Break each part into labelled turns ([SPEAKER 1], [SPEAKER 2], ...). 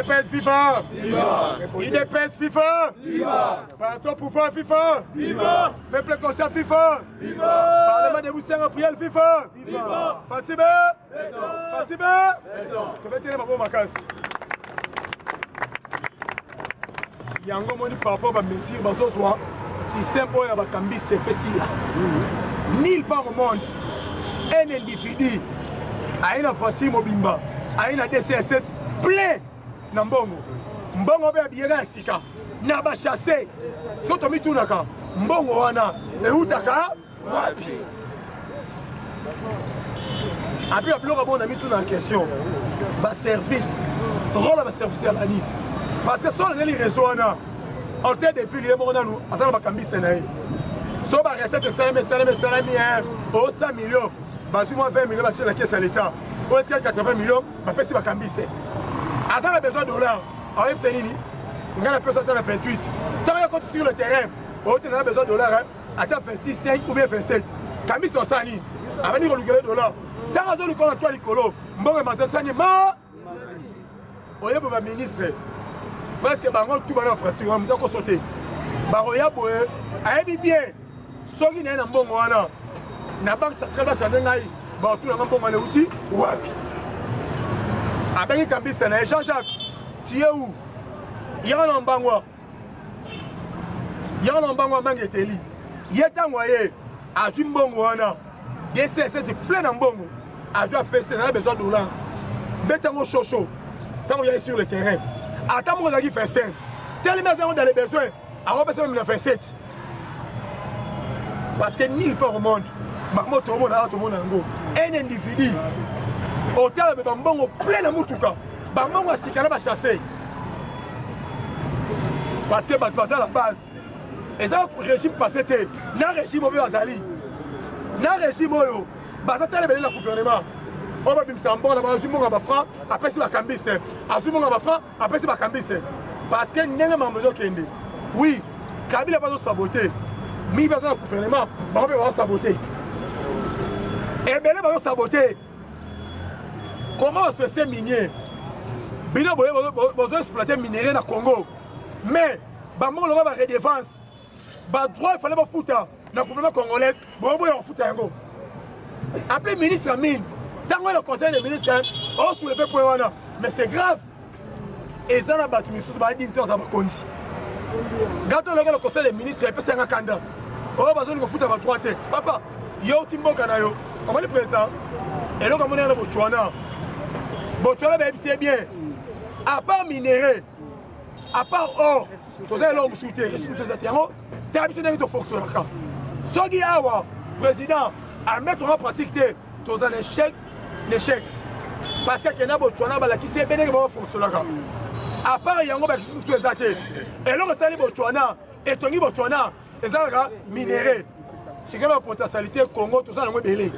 [SPEAKER 1] UDPS viva! UDPS viva! Parti au pouvoir viva! Peuple conscient viva! Parlement debout Senga prière viva! Fatime! Fatime! Tobetele maboko makasi. Yango moni par rapport ba mesures bazozwa système oyo ya bakambiste efesila nulle part au monde un individu aye na voiture mobimba aye na dcs7 plein na mbongo mbongo mpe ya biyeka ya sika na bachasse soki tomitunaka mbongo wana eutaka wapi apres babiloko bongo na mituna question baservice role ya baservice ya nani parce que soki olingeli réseau wana hotel de ville ye moko nanu aza na bakambiste na ye so barecette esalemi esalemi esalemi o 100 million bazwi mwa 20 million batie na kese ya leta oyo etikali 80 million bapesi bakambiste aza na besoin dollar ayebisa nini ngai napesa ata na 28 ntango ya koti sur le terrain oyo te na besoin dollar ata 26 5 ou bien 27 kamisi osala nini abandi kolukela dollar ntango azoluka na twa likolo mbongo ematasani ma oyeba baministre presque bango tu bana bapratique wana moto akoso te bakoya boye ayebi bien soki naye na mbongo wana na banque centrale bachange ngai bakotuna nga mbongo wana euti wapi abengi kambisa na ye jean jacques tie où yaka na mbangwa yaka na mbango ya mangi eteli ye ntango aye azwi mbongo wana dcs plein na mbongo azwi apesi na besoin dollar beta yango shosho ntango oyaki sur le terrain ata moko ezalaki 25 telemi aza yango dans les besoins akopesa meme na 27 parce que nulle part au monde makambo tomona awa tomona yango un individu otala be bambongo plein na motuka bambongo ya sika na bachasse parce que bato baza la base eza régime passé te na régime oyo bazali na régime oyo baza tala ebele na gouvernement oyo babimisaka mbongo na bazwi mbongo ya bafranc apesi bakambiste azwi mbongo ya bafranc apesi bakambiste parce que ndenge makambo ezokende oui kabila bazosabote mingi baza na gouvernement bango mpe bazosabote ebele bazosabote comment basociété minier bino boye bozo exploite minerai na congo mais bango lokola baredevance badroit efale bafuta na gouvernement congolais boboya kofuta yango apres ministre ya mine ntango le conseil des ministres osouleve point wana mais c'est grave eza na bato misusu bayadini te baza bakonzi nga tolonga na conseil des ministres epesa yanga kanda oyo bazoli kofuta badroit te papa yo uti mboka na yo omoni président eloko amoni yana botswana botswana bayebisi ye bien à part minerai à part or toza eloko mosusu te ressource mosusu eza te yango tala biso ndenge tofonctionnaka soki awa président amettre en pratique te toza na échec na échec parce que akenda botswana balakisi ye ndenge baofonctionnaka à part yango bakisi mosusu eza te eloko esali botswana etongi botswana ezalaka minerai sikoyo ba potentialité congo toza nango ebele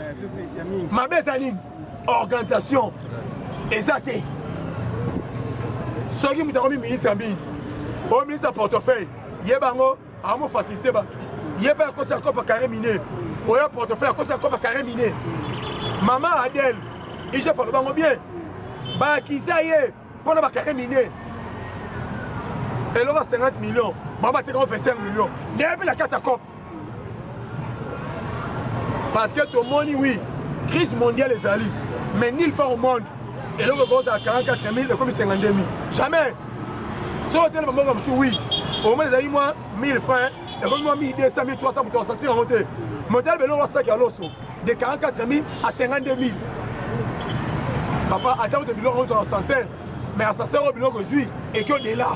[SPEAKER 1] mabe eza nini organisation eza te soki moto akomi ministre ya mbini oyo ministre ya portefeuille ye bango akomo facilité bato ye mpe akotisa kopa carré minier oyo portefeuille akotisa kopa carré minier mama adele igf alobango bien bakiza ye mpo na bacarré minier eloko ya 50 millions bango bateka ngo 25 millions ndenge mpe na kati ya cop parce que tomoni oui crise mondiale ezali mais nulle part au monde eloko ekozala 44 000 ekomi 52 000 jamais soki otele bambongo mosusu oui omoni ezali mwa 1000 francs ekomi mwa 1200 1300 moto asentir yango te motala beloko asaki ya loso de 44 000 à 52 000 papa ata kutu biloko ozwa ascenseur mais ascenseur oyo biloko ezwi eki odela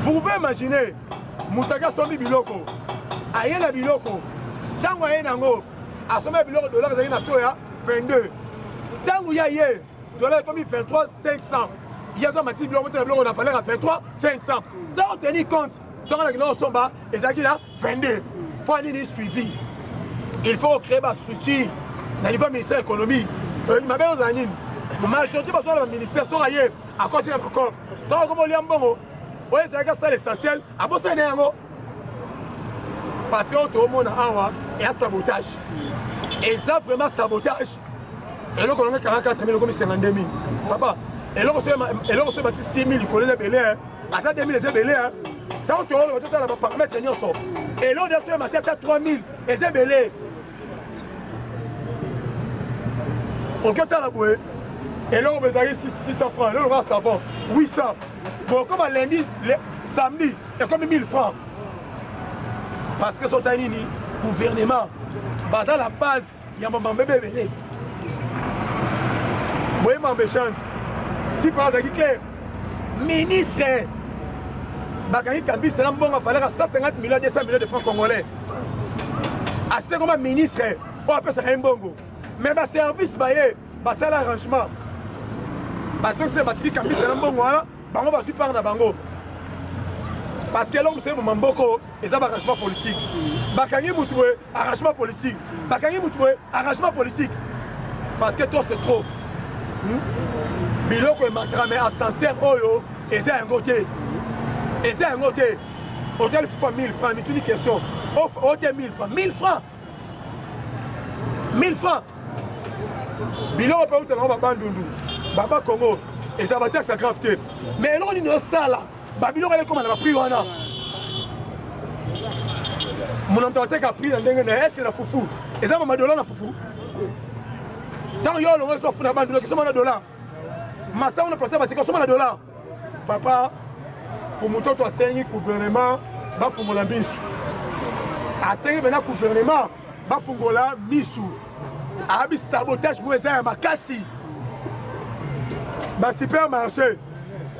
[SPEAKER 1] vous pouvez imaginer moto ake asombi biloko aye na biloko ntango aye nango asombi biloko dollar ezalaki na to ya 22 ntango ya ye dollar ekomi 23 500 ye azo matisi biloko motela biloko na valeur ya 23 500 sans tenir compte ntango nakenda kosomba ezalaki na 22 mpo nini suivi il faut créer bastructure na niveau ya ministère économie euh, mabe ozala nini majorité bazwa na baministère soki aye akoti na bacope ntango akoma olia mbongo oyo ezalaki asala essentiel abosani na yango parce que oyo toomona awa eya sabotage eza vraiment sabotage. Eloko longo 44 000 ekomi 52 000. Papa, eloko soki ebakisi 6 000 likolo eza ebele, ata 2 000 eza ebele. Ntango tooloba totala baparamètre nyonso, eloko nyonso emati ata 3 000 eza ebele. Oki otala boye, eloko ezalaki 600 francs, eloko lokola savon 800, bokoma lundi samedi ekomi 1000 francs. Parce que sotali nini, gouvernement baza la base ya mabambe ebele. Boye mambe chante tipa azalaki clair, ministre bakangi kambisa na mbongo afalaka 150 millions, 200 millions de francs congolais. Asite koma ministre oyo apesaka ye mbongo, mais baservice baye basala arrangement, basongisi batiki kambisa na mbongo wana, bango bazwi part na bango. Parce que eloko mosusu eboma mboko eza baarrangement politique. Bakangi mutu boye, arrangement politique. Bakangi mutu boye, arrangement politique. Parce que toi c'est trop. Biloko emataka, mais ascenseur oyo eza yango te, eza yango te. Otali fufa 1000 francs, mituni question ote 1000 francs, 1000 francs, 1000 francs. Biloko mpe uta nango babandundu baba Congo eza bataxe grave te, mais eloko nini osala babiloko ekoma na baprix wana? Mona moto ateka prix na ndenge na eske na fufu eza mama dollar na fufu. Ntango yo olongo ezwa fufu na bandundu, okisoma na dollar, masango na plateau batika osoma na dollar. Papa Fumutoto asengi gouvernement bafungola misu, asengi mpena gouvernement bafungola misu. Abi sabotage moko eza ya makasi. Basupermarché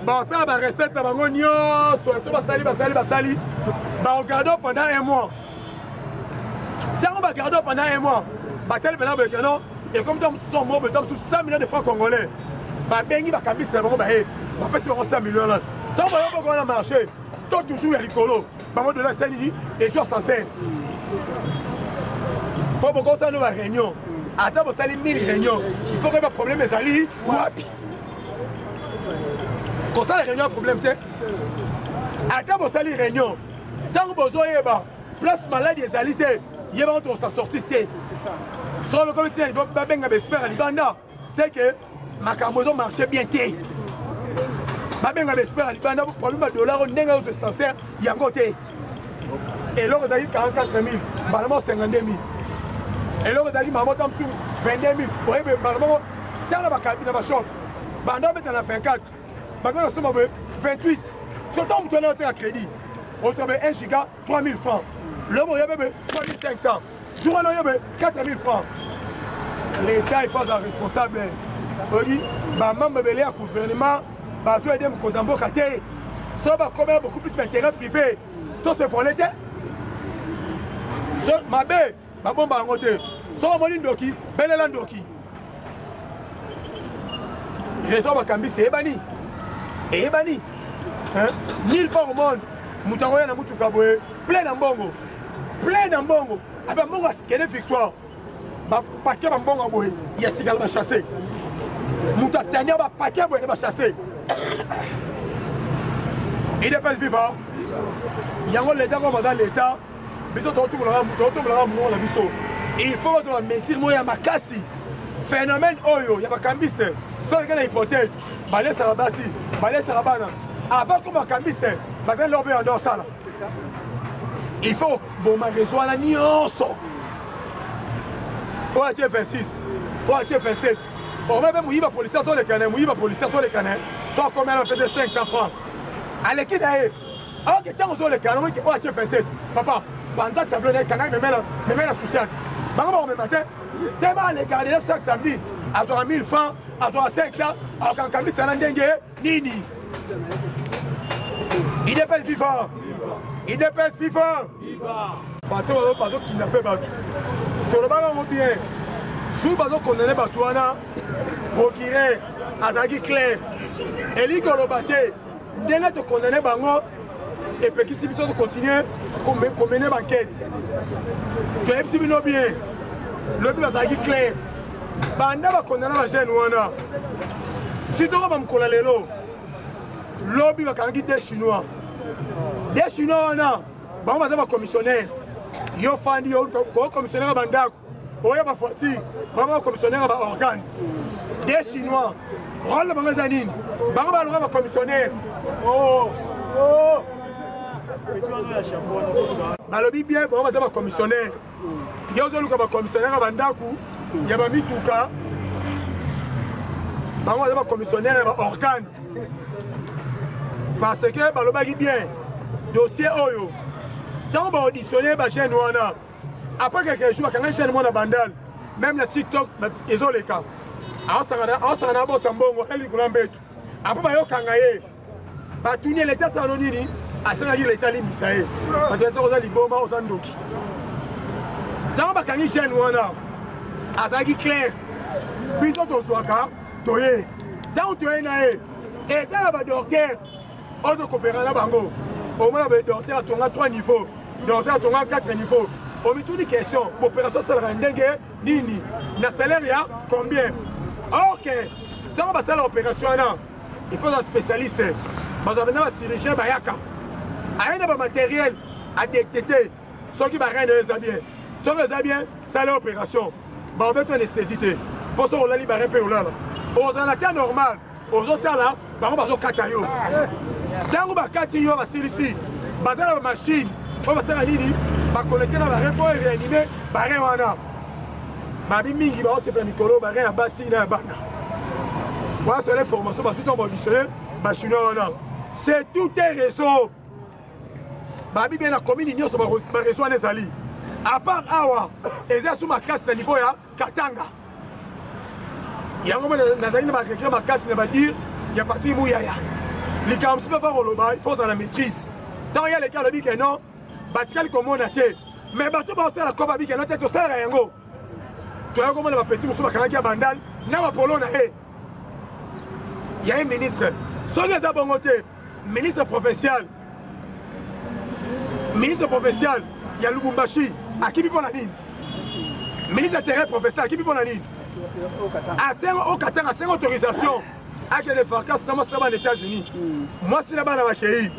[SPEAKER 1] basala barecette na bango nyonso, so basali basali basali, baregarde pendant un mois. Ntango bagarde pendant un mois, batali mpena boyeke non, ekomi ntango mosusu mo boye, ntango mosusu 100 millions de francs congolais. Babengi bakambisi na bango, baye bapesi bango 100 millions wana. Ntango bayoboko wana marché to toujours ya likolo, bango dola esali nini? Ezwi ascenseur. Mpo bokosala no baréunion, ata bosali 1000 réunion, il faut koyeba problème ezali wapi. Kosala réunion ya problème te, ata bosali réunion, ntango bozoyeba place maladi ezali te, yebaka tokosa sortir te. Soki lokomi tina babenga baexpert ya libanda, c'est que makambo ezomarche bien te. Babenga baexpert ya libanda, problème ya dollar oyo ndenge ozo sincère yango te. Eloko ezalaki 44 000, mbala moko 52 000. Eloko ezalaki mbala moko mosusu 22 000. Oyebe mbala moko tala bakabi na bashop banda obeta na 24, bato nasomba boye 28. Surtout moto wana oteka crédit, otobe 1 giga 3000 francs, lobo oyebebe 3500, jour wana oyebe 4000 francs. L'état, il faut aza responsable. Oyi bamembre ebele ya gouvernement bazo aide mokonzi ya mboka te, so bakomela beaucoup plus baintérêt privé, to se vole te. So mabe babomba yango te. So omoni ndoki, belela ndoki. Raison bakambisi eyebani, eyebani nulle part au monde moto akoya na motuka boye plein na mbongo, plein na mbongo, abe mbongo asikele victoire, bapake bambongo boye ya sika na bachasse. Moto atania bapake boye na bachasse. Idps viva! Yango leta koma aza leta, biso totombolaka mongo na biso. Il faut bazwa bamesure moko ya makasi. Phénomène oyo ya bakambise, so aleka na hypothèse, balesaka basi, balesaka bana avant ko bakambise baza lelo mpe yando osala. Il faut boma réseau wana nyonso. Oyo atie 26, oyo atie 27, ome mpe moyiba policier azolekana, moyiba policier azolekana, so akomela apese 500 francs, aleki na ye. Ok, ntango ozolekana omoki oyo atie 27, papa panza tableau na ye, kanga memela, memela social. Bango bakomema te te, balekaka deja chaque samedi, azwaka 1000 francs, azwaka 500, akokanga na ndenge nini? Idps viva! Idps viva! Bato bazokinda mpe bato tolobaka yango bien. Jour bazokondane bato wana, procureur azalaki clair, elingi koloba te ndenge tokondane bango epekisi biso tocontinue komene bankete. Toyebisi bino bien, lobi bazalaki clair. Banda bakondana bajeune wana ti toko bamokolo lelo, lobi bakangaki deux Chinois. Deux Chinois wana, bango baza bacommissionnaire. Yo fandi, yo kocommissionnaire bandako. Oya bafoiti bango bacommissionnaire ya baorgane des Chinois, role na bango eza nini? Bango baloka bacommissionnaire oh, oh. Balobi bien, bango baza bacommissionnaire. Yo ozoluka bacommissionnaire ya bandako, ya bamituka, bango baza bacommissionnaire ya baorgane, parce que balobaki bien dossier oyo ntango baauditionne bajeune wana. Après quelques jours, bakangaki jeune mwana Bandal, même na TikTok ezoleka, aosangana na bosa mbongo ali likolo ya mbeto. Après bayokanga ye, batuni ye leta asala no nini, asengaki leta alimbisa ye. Bato ya oza liboma, oza ndoki. Ntango bakangi jeune wana, azalaki clair, biso tozwaka toye. Ntango toye na ye, eza na badocteur oyo tokopera na bango. Omona boye, docteur atonga 3 niveau, docteur atonga 4 niveau. Omituni question, opération asalaka ndenge nini, na salaire ya combien? Ok, ntango basala opération wana, il faut aza spécialiste, bazwa mpenza bachirurgien, bayaka aye na bamatériel, adetecte soki barein oyo eza bien. Soki eza bien, sala opération, baobeto anesthésie te, mpo soki olali barein mpe olala, ozala na cas normal. Ozotala bango bazokata yo. Ntango bakati yo, basilisi, baza na bamachine oyo basala nini, bakonekte na barein mpo eréanime barein wana. Babi mingi baosepela mikolo barein ya basi na ya bana wana. Sala information, bazwi ntango baauditionne bachinois wana, c'est tout un réseau. Babi bien, na commune nyonso bareseau wana ezali, à part awa eza su makasi na niveau ya Katanga. Yango mo nazali na baregret makasi na badire ya Patrik Muyaya. Likambo mosusu mpe fa koloba, il faut ozala na maîtrise. Ntango ye aleki, alobi ke non, batikali komona te, mais bato baosala ko babi ke non te, tosalaka yango. Toya komona bapeti mosusu bakangaki ya Bandal na bapolo na ye ya ye ministre. Soki eza bongo te, ministre provincial ya Lubumbashi akibi mpo na nini? Ministre ya terrain provincial akibi mpo na nini? Asenga okatanga, asenga autorisation akende vacance na mwasi na bana États-Unis. Mwasi na bana bakei,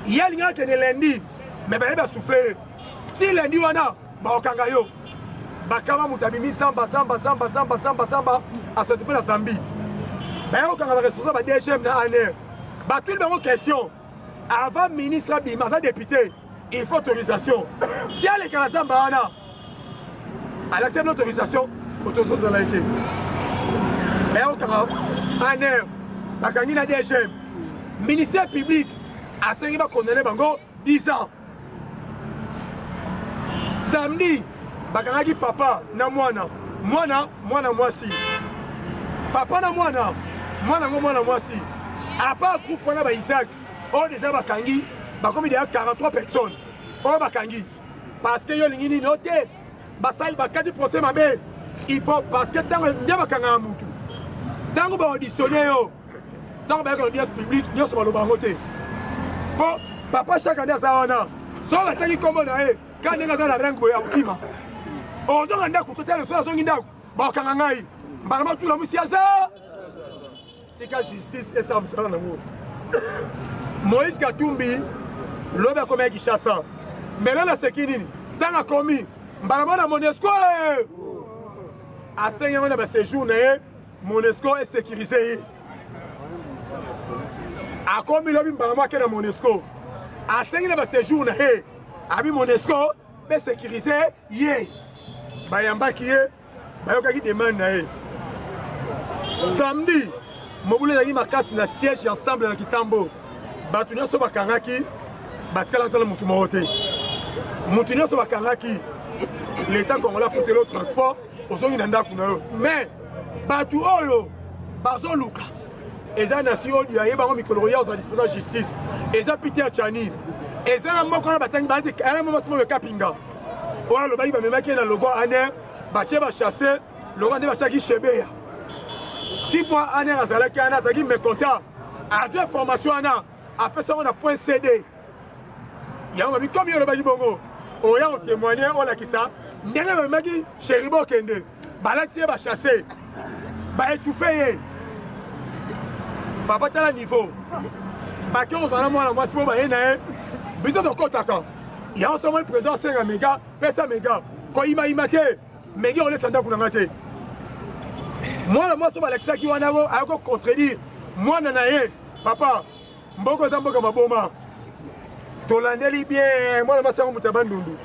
[SPEAKER 1] ye alingi akende lundi, mais bayebi basouffle ye ti lundi wana bakokanga yo. Bakama moto abimi zamba, zamba, zamba, zamba, zamba, zamba, asati mpe na Zambie. Baya kokanga baresponsable ba DGM na ANR, batuli bango question. Avant ministre abima, aza député, il faut autorisation. Ti aleka na zamba wana, alakisi bino autorisation, autorisation ezala te. Baya kokanga ANR, bakangi na DGM. Ministère public asengi bakondane bango 10 ans. Samedi bakangaki papa na mwana, mwana mwasi, papa na mwana, mwana yango mwana mwasi. À part groupe wana baisaac oyo déjà bakangi, bakomi deya 43 personnes oyo bakangi. Parce que yo olingi nini? O te, basali bakati procès mabe. Il faut, parce que ntango nde bakangaka mutu, ntango baauditionne yo, ntango bayaka na audience publique nyonso, baloba yango te. Mpo papa Chaka nde aza wana, soki batiaki nkombo na ye ka ndenge aza na rang boye, akokima. Ozonga ndako, totala soki azongi ndako, bakokanga ngai mbala matula musi aza. Tika justice esala mosala nango. Moïse Katumbi lobi akomi ya Kinshasa, melo naseki nini? Ntango akomi mbala mona MONUSCO, asengi yango na baséjour na ye, MONUSCO esécurise ye. Akomi lobi mbala moko ake na MONUSCO, asengi na baséjour na ye, abi MONUSCO besécurise ye. Bayambaki ye, bayokaki demande na ye. Samedi mobulu ezalaki makasi na siège ya Ensemble na Kitambo. Bato nyonso bakangaki, batikalaka tala motu moko te. Motu nyonso bakangaki, l'État congolais afuteli yo transport, ozongi na ndako na yo. Mais bato oyo bazoluka eza na si oyo aye bango mikolo koya ozala disposa justice, eza Peter Chani, eza na moko wana batangi baana mwasi moko ekapinga oyo alobaki bamemaki ye na logo ANR, batie bachasse logo nde batiaki Chebeya. Ti mwa ANR azalaki wana, azalaki mécontent, azwi information wana, apesa yango na point CD. Yango babi komi olobaki bongo, oya kotémoigne, olakisa ndenge bamemaki Cheribo. Okende, balakisi ye bachasse, baétouffe ye. Papa, tala niveau bake kozala na mwana mwasi mo baye na ye. Biso tokɔtaka yango. Somoi président asenga mega, pesa mega, koyimayima te. Megi olesa ndako na ngai te. Mwana mwasi balakisaki wana yango ayaki kocontredire mwana na ye. Papa, mboka eza mboka maboma. Tolandeli bien mwana mwasi yango moto ya Bandundu.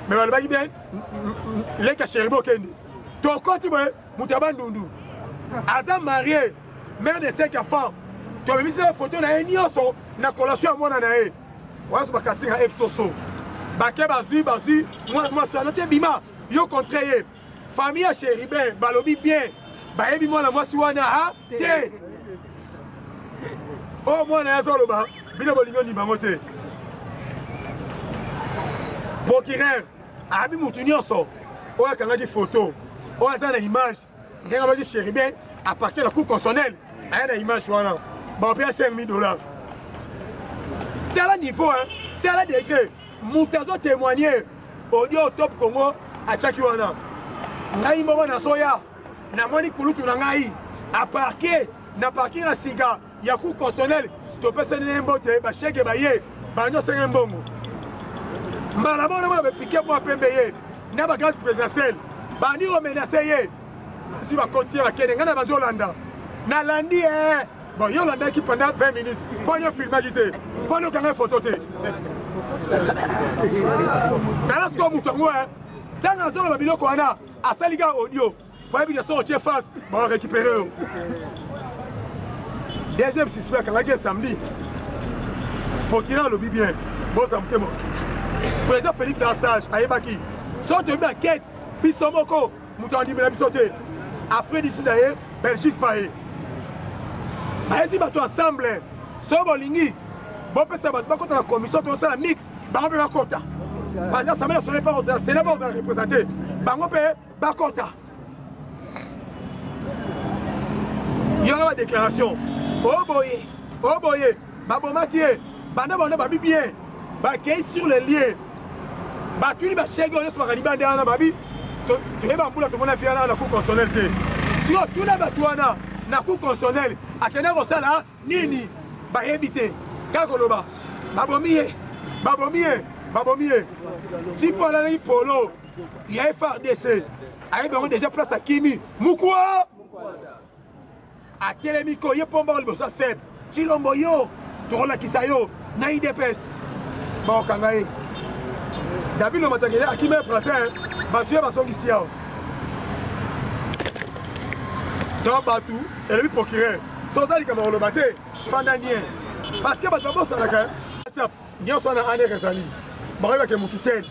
[SPEAKER 1] Me balobaki bien leka Cheribo okende. Tokoti boye moto ya Bandundu. Aza marié, mère de 5 enfants. Tobimisi na photo na ye nyonso na collation ya mwana na ye. Wana bakasi nga exoso. Bake bazwi bazwi mwana mwasi wana te bima yo contre ye. Famille ya Chérubin balobi bien bayebi mwana mwasi wana ha te. Oyo mwana ye azoloba bino bolingi ondima yango te. Procureur ayebi motu nyonso oyo akangaki photo oyo aza na image ndenge abaki Chérubin appartient na cour constitutionnelle aya na image wana baopea 5000 dollars. Tala niveau hein, tala degré moto azo témoigner audio top Congo atiaki wana. Ngai moko nazoya namoni kulutu na ngai aparke na parking ya sika ya cour constitutionnelle, topesani ye mbote, bashege baye bandi osenge mbongo mbala moko namona bapike mwa pembe ye na bagarde présidentielle bandi komenase ye, bazwi bakoti ye bakende. Ngai na banzi olanda nalandi ye bon, yo olandaki pendant 20 minutes mpo yo filmaki te, mpo yo okanga foto te. Tala sikoyo moto yango ntango azoloba biloko wana asali kaka audio po ayebi ke soki otie face bakorécupere yo. Deuxième suspect akangaki ye samedi. Procureur alobi bien, boza motema. Président Félix aza sage, ayebaki soki toyebi enquête biso moko moto andimela biso te. Afrique du Sud aye, Belgique pa ye bayesi bato ensemble. Soki bolingi bopesa bato bakota na commission, tozosala mix, bango mpe bakota parce que assemblée nationale mpe kozala, sénat mpe kozala représente, bango mpe bakota. Yonga ba déclaration oyo boye oyo boye babomaki ye banda banda babi bien bakei sur le lieu, batuni bashege oyo nyonso baka libanda wana, babi toyeba mbula tomona fi wana na cour constitutionnelle te. Sikoyo tuna bato wana na cour constitutionnelle akende kosala nini, bayebi te, kaka koloba babomi ye, babomi ye, babomi ye. Tipo alalaki polo ya FRDC, ayebi yango déjà place akimi mukwa atelemi ko ye pomba liboso ya seb Tshilombo, yo tokolakisa yo na IDPS bakokanga ye. David Lomatakele akimi français, bazwi ye bazongisi yawo. Donc bato elobi procureur so oza likambo ya koloba te, fanda nie, parce que bato babosanaka WhatsApp nyonso wana aner ezali bakoyebake motu te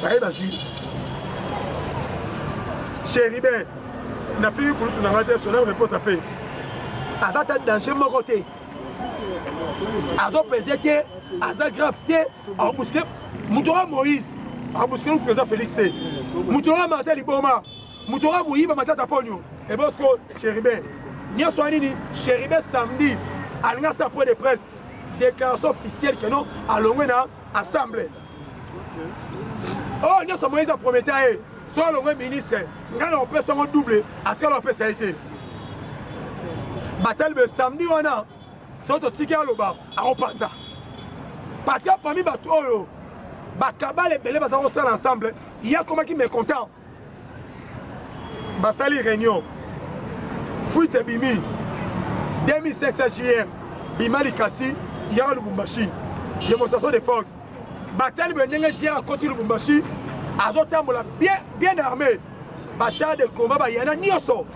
[SPEAKER 1] baye bazwi Chérubin. Nafingi kulutu na ngai te, sona repose mpe aza ta danger moko te, azopese te, aza grave te. Akobuske moto oyo Moïse akobuske président Félix te, moto oyo Martin Liboma, moto oyo moyiba Matata Ponio ebosco Chérubin nyonso ya nini. Chérubin samedi alingi asala point de presse, déclaration officielle ke non, alongwe na assemblée. Oyo nyonso Moïse aprometa ye, so alongwe ministre, ngai na kopesa yango double, atikala kopesa ye te. Batali be samedi wana, soki totiki aloba akopanza, parce que parmi bato oyo bakabala ebele baza kosala ensemble, ye akomaki mécontent. Basali réunion, fuite ebimi 2500 jr bima likasi yaka Lubumbashi, démonstration de force. Batali boye ndenge jr akoti Lubumbashi, azotambola bien, bien armé, bachar de combat bayana nyonso.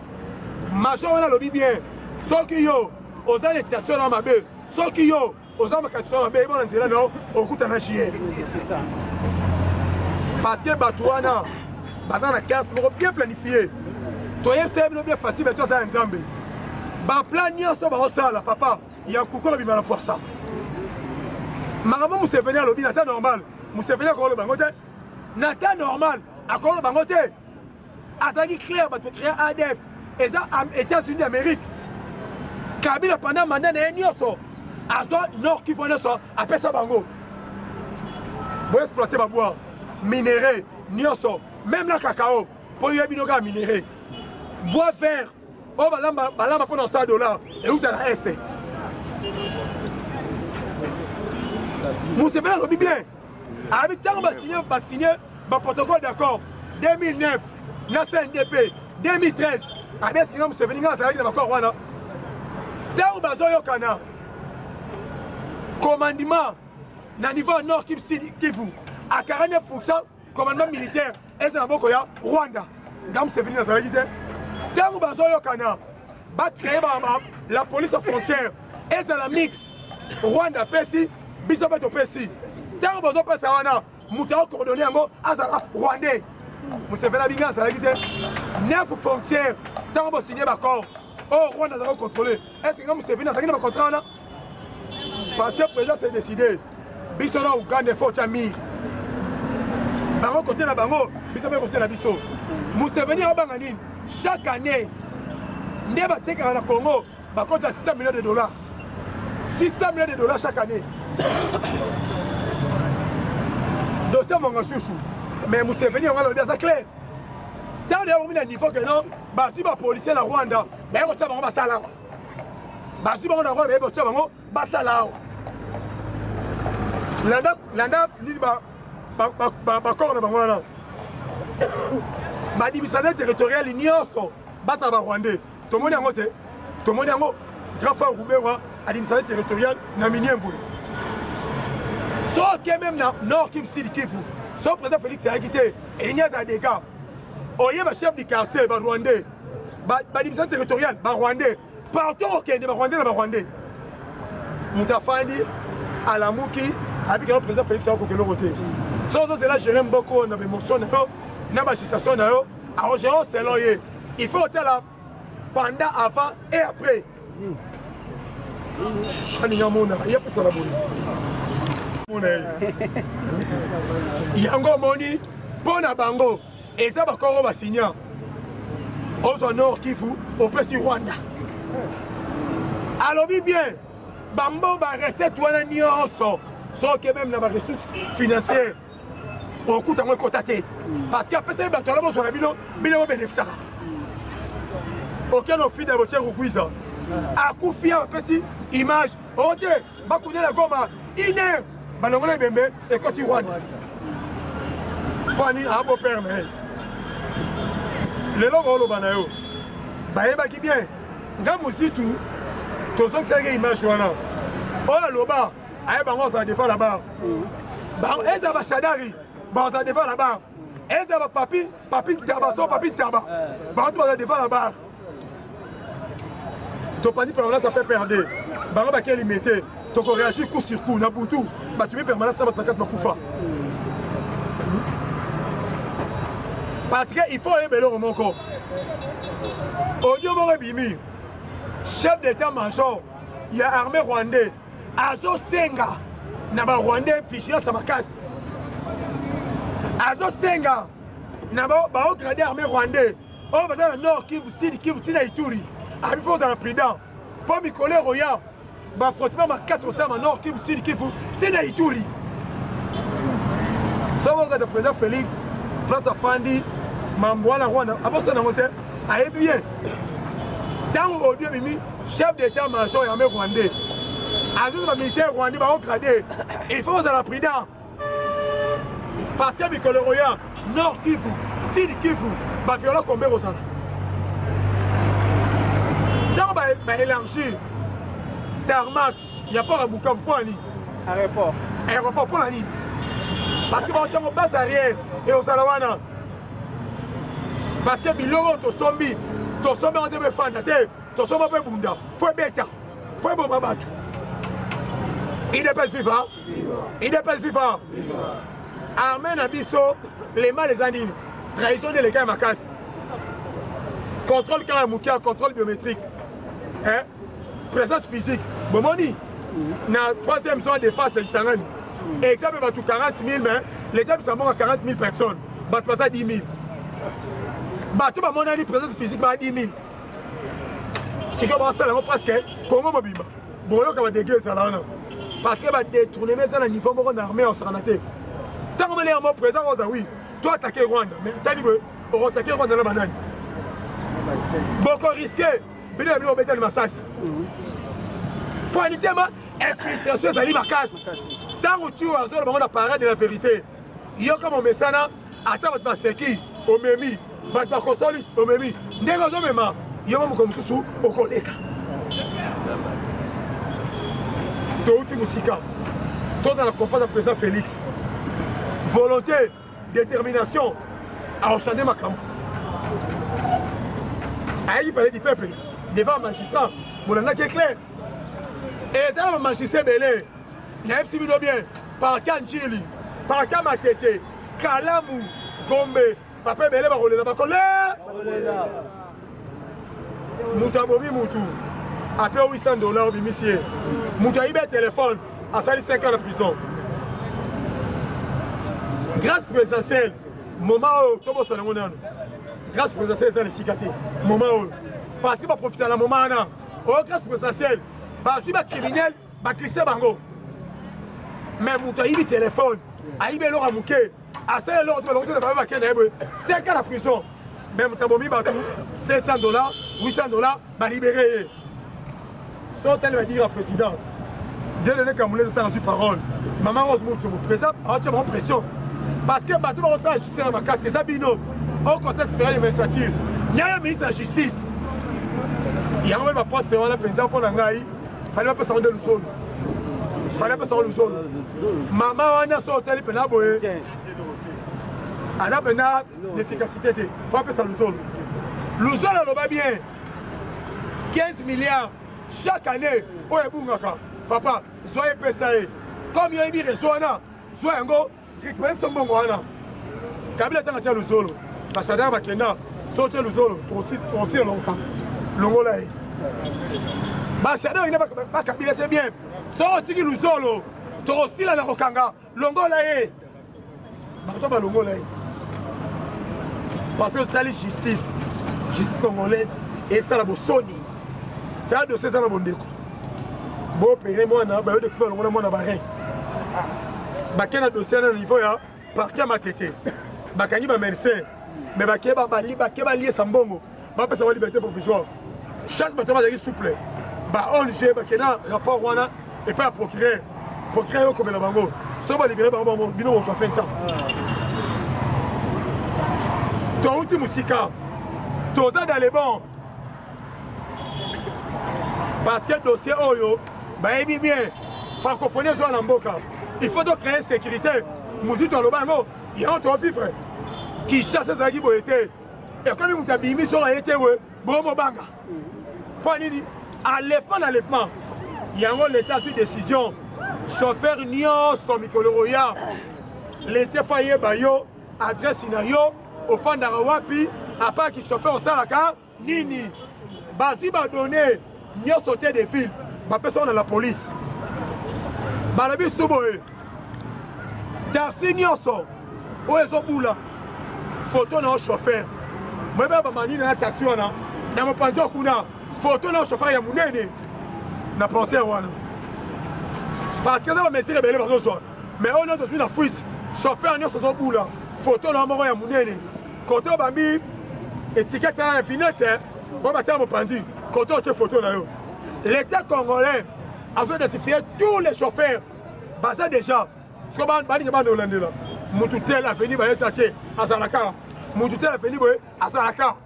[SPEAKER 1] Major wana alobi bien, soki yo oza na intention na mabe, soki yo oza makanisi na mabe, yeba na nzela na yo okutana jr, parce que bato wana baza na carte moko bien planifié. Toyebisa bino bien, Fati beto aza ya Nzambe. Baplan nyonso baosala, papa ya kuko babima na poisa. Makambo Museveni alobi na ta normal, Museveni akoloba yango te na ta normal, akoloba yango te. Azalaki clair, bato créa ADF eza États-Unis d'Amérique. Kabila pendant mandat na ye nyonso azwa Nord Kivu nyonso apesa bango, boexploite babois minerai nyonso, même na cacao, mpo yoyebi no kaka minerai bois vert oyo balamba balamba mpona kosala dollar euta na este. Museveni alobi bien, abi ntango basigne basigne baprotocole d'accord 2009. na CNDP 2013 abesi nga Museveni nga azalaki na bakor wana. Ntango bazoyokana commandement na niveau ya Nord Kivu, Sud Kivu à 49% commandement militaire eza na maboko ya Rwanda. Nga Museveni nazalaki te. Ntango bazoyokana bacree ba, la police frontière ezala mix Rwanda apesi biso mpe topesi. Ntango bazopesa wana moto akoordonne yango azala rwandais. Museveni abinga azalaki te. Neuf frontière ntango bosigne baccord oyo Rwanda azalaki kocontrole, est ce que nga Museveni azalaki na bacontrat wana? Parce que président s'est décidé, biso na Uganda efo otya mire bango kote na bango, biso mpe kote na biso. Museveni abanga nini? Chaque année nde batekaka na Congo bakota 600 millions de dollars, 600 millions de dollars chaque année. Dossier Monga Chouchou, mais Museveni yango alobi aza clair. Ntango ya bomi na niveau ke non, bazwi bapolisier na Rwanda, baye kotya bango basala awa, bazwi bango na Rwanda, baye kotya bango basala awa. Landa landa nini bakor na bango wana, baadministrateur territorial nyonso bazala barwandais. Tomoni yango te, tomoni yango. Grand frère Ruberwa, administrateur territorial na Minembwe, soki même na Nord Kivu, Sud Kivu, so président Félix ayaki te, elingi azala dégâts. Oyeba chef du quartier barwandais, baadministrateur territorial barwandais, partout okende barwandais na barwandais. Moto afandi alamuki abikaka président Félix akokoka eloko te. So ozozela gérer mboka oyo na baémotion na yo, na baagitation na yo, akogere selon ye. Il faut otala pendant, avant et après. Alingi amona ye pusana boye, mona ye yango omoni mpo na bango eza bakongo basinya ozwa Nord Kivu opesi Rwanda. Alobi bien bambo barecette wana nyonso, soki meme na baressource financière okuta yango ekota te, parce que apesaki bato wana bozwa na bino, bino bobénéficiaka. Okende ofida botie Rugwiza akufi, awa apesi image oyo te, bakundela Goma une heure, balongola ebembe ekoti Rwanda. Kwani abo père na ye lelo kooloba na yo bayebaki bien. Nga Mozitu tozongiselaki image wana oyo aloba aye bango azala devant la barre, eza bashadari bazala devant la barre, eza bapapi papi ntaba, so papi ntaba bango to bazala devant la barre. Topandi permanence ya PPRD, bango bakei limete, tokoréagir coup sur coup na butu, batumi permanence na bato na kati bakufa. Parce que il faut oyeba eloko moko, audio moko ebimi, chef d'état major ya armée rwandais azosenga na barwandais vigilance ya makasi, azosenga na baograde armée rwandais oyo baza na Nord Kivu, Sud Kivu, ntina Ituri, abi fo ozala prudent mpo mikolo ekoya bafrontement makasi kosalama Nord Kivu, Sud Kivu, ntina Ituri. Soki okata président Félix place afandi mambo wana, Rwanda abosana yango te, ayebi ye. Ntango audio ebimi, chef d'état major ya armée rwandais azoza bamilitaire rwandais baograde, il faut ozala prudent parce que mikolo ekoya Nord Kivu, Sud Kivu baviola kombe kozala. Ntango baélargir tarmac ya port ya Bukavu, mpo na nini?
[SPEAKER 2] Aéroport.
[SPEAKER 1] Aéroport mpo na nini? Parce que baotyango base arrière ekozala wana, parce que biloko oyo tosombi, tosombi yango te mpo efanda te, tosomba mpo ebunda, mpo ebeta, mpo eboma bato. UDPS viva! UDPS viva! Armée na biso, le mal eza nini? Trahison nde eleka ya makasi. Contrôle kaka ya moke ya contrôle biométrique, eh? Présence physique bomoni na troisième zone de face ya Kisangani, exemple bato 40 000, mais l'état bisa moko 40 000 personnes, bato baza 10 000, bato bamonani présence physique baa 10 000. Sikoyo basala yango presque Congo mobimba, boyoka badege ezala wana, parce que badétournement eza na niveau moko na armée osakana te. Ntango mele yango président oza oui to attaquer Rwanda, mais tali boye, okoattaquer Rwanda na banani? Bokoriske bino na bino bobetani masasi po ani tema infiltration ezali makasi. Ntango tio azoloba bango na parade de la vérité, yoka momesana, ata bato baseki omemi. Bato bakosoli omemi ndenge ozomema yango, mokolo mosusu okoleka. Touti mosika, tozala confiance ya président Félix, volonté, détermination, aochange makambo. Ayaki palais du peuple devant magistrat, bolandaki éclair. Eza na bamagistrat ebele, nayebisi bino bien, parka Njili, parka Matete, Kalamu, Gombe, papa ebele bakolela, bakolela. Moto abomi mutu ape 800 dollar, obimisi ye. Moto ayibi ya telefone, asali 5 ans na prison. Grâce présidentielle, moment oyo tobosana yango nano. Grâce présidentielle eza na esika te moment oyo, parce que baprofita na moment wana oyo. Grâce présidentielle, bazwi bacriminel, baglisse bango. Mais moto ayibi telefone, ayibi eloko ya moke, asali eloko te, balongo te na babe, bakende ye boye 5 ans na prison. Mais moto abomi bato, 700 dollars, 800 dollars, balibere ye. So otali badire ya président Dieudonné Kamuleza, ntango azwi parole, mama Rose Mutombo, président aotia bango pression, parce que bato bakosala justice ya makasi eza bino au Conseil supérieur de magistrature, nayo ministre ya justice. Yango mpe baposte wana mpenza, mpo na ngai, fallait bapesa ngo nde Luzolo, fallait bapesa ngo Luzolo. Mama wana, so otali mpena boye, aza mpena l'efficacité te, fo apesa Luzolo. Luzolo aloba bien, 15 milliards chaque année oyo ebungaka, papa, zwa, epesa ye. Comme yo oyebi réseau wana, zwa yango, récupere biso mbongo wana. Kabila ntango atia Luzolo, bashadar bakenda. So otie Luzolo, tosila lonka, longola ye. Bashadar bakenda, bakabila, c'est bien. So otiki Luzolo, tokosila na kokanga, longola ye. Bazo balongola ye parce que otali justice, justice congolaise esala bosoni. Tala dossier eza na bondeko, boopere mwana bayo dekufa, longola mwana barin, bake na dossier na niveau ya parquet ya Matete, bakangi bamédecin, mais bake baliesa mbongo, bapesa ba liberté provisoire. Chaque bato bazalaki souple, ba ONG bakenda rapport wana epai ya procureur, procureur yo okomela bango, so balibere bango, bango bino bozwa fin temps. Touti mosika, toza dans les bons, parce que dossier oyo bayebi bien, francophonie ezwa na mboka, il faut tocréer sécurité. Mozitu aloba yango, yango tovivre. Kinshasa ezalaki boye te, ekomi moto abimi, soki aye te boye, bomobanga mpo nini? Enlèvement na enlèvement. Yango l'État azwi décision, chauffeur nyonso mikolo oya, l'État fo ayeba yo, adresse na yo, ofandaka wapi, apaki chauffeur osalaka nini. Bazwi badonnées nyonso te de ville, bapesa na la police. Balobi su boye, taxi nyonso oyo ezobula, foto na yo chauffeur, moyeba bamanini na taxi wana, na mopanzi oyo kuna, foto na yo chauffeur ya monene na portière wana, parce que eza bamesure ebele bazozwa. Mais oyo nyonso ozwi na fuite, chauffeur nyonso ozobula, foto na yo moko ya monene, kote oyo bambi étiquette ya vignette oyo batia mopanzi, kote otie foto na yo. L'État congolais azo identifier tous les chauffeurs, baza déjà siko balingi bana olandela mutu tel aveni, bayeta te, azalaka mutu tel aveni boye, azalaka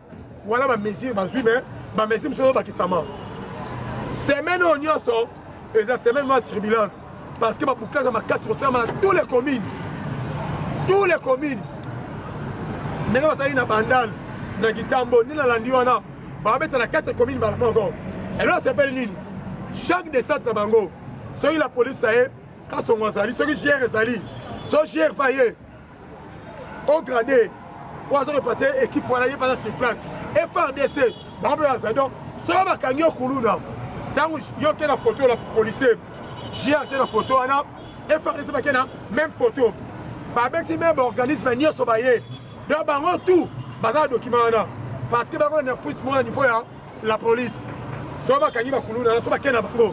[SPEAKER 1] wana. Bamesure bazwi, mais bamesure mosusu ezobakisama. Semaine oyo nyonso eza semaine mwa turbulence, parce que babouclage ya makasi kosalama na tous les communes, tous les communes. Ndenge bazali na Bandal, na Gitambo, nde nalandi wana babeta na 4 communes mbala moko. Elo asepeli nini? Chaque descente na bango, soki la police aye, Kasongo azali, soki GR ezali, so GR pa ye au grade oyo aza kopate équipe wana, ye mpe aza sur place. FARDC bango mpe bazali. Donc soki bakangi yo kuluna, ntango yo ke na photo la policier, GR ke na photo wana, FARDC bake na même photo, babeti même baorganisme nyonso baye. Donc bango tout baza na document wana, parce que bango na fuite moko na niveau ya la police. So bakangi bakuluna, so bakei na bango,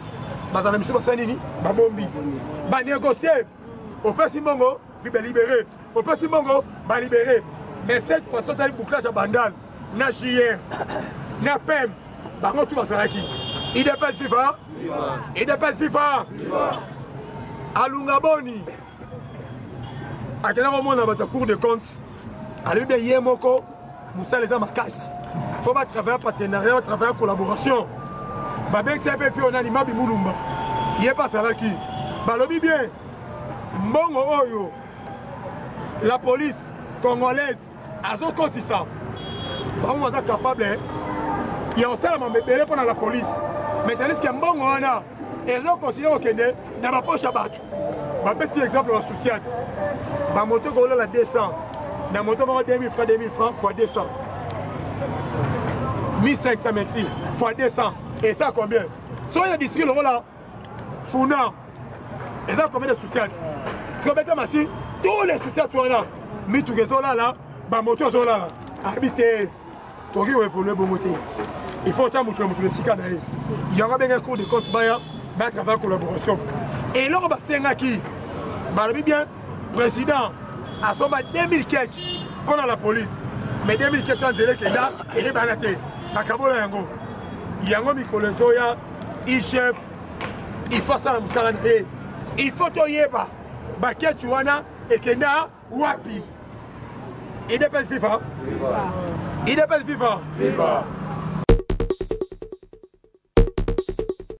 [SPEAKER 1] bazala miso, basala nini? Babombi, banégocie, opesi mbongo, balibere, opesi mbongo, balibere. Mais cette façon, tali bouclage ya Bandal na JR na PEM, bango tu bazalaki. UDPS viva! UDPS viva! Alunga boni akenda komona bato ya Cour de compte, alobi bien ye moko. Mosala eza makasi, faut batravaille partenariat, batravaille collaboration. Babengisa mpe fio nani Mabi Mulumba, ye mpe azalaki. Balobi bien, mbongo oyo la police congolaise azokotisa, bango baza capable ya kosala mambo ebele mpo na la police, mais tandis que mbongo wana ezokontinue kokende na baposhe ya bato. Bapesi exemple, basouciate bamoto kolala 200 na moto moko, 2000 francs, 2000 francs fois 200, 1500, merci, fois 200, et ça combien? Soki na district lokola Funa, eza combien de sous-ciat? Tobeta machine, tous les sous-ciat wana, mituka ezolala, bamoto ezolala. Abi te, tokoki koévolue bongo te. Il faut otya moto na moto na esika na ye. Yango abengaki Cour de compte, baya batravaille collaboration. Eloko basengaki, balobi bien, président asomba 2000 ketch mpo na la police, mais 2000 ketch ya nzela ekenda, eyebana te, bakabola yango. Yango mikolo ezoya, IGF il faut asala mosala na ye. Il faut toyeba baketch wana ekenda wapi. UDPS viva! UDPS viva!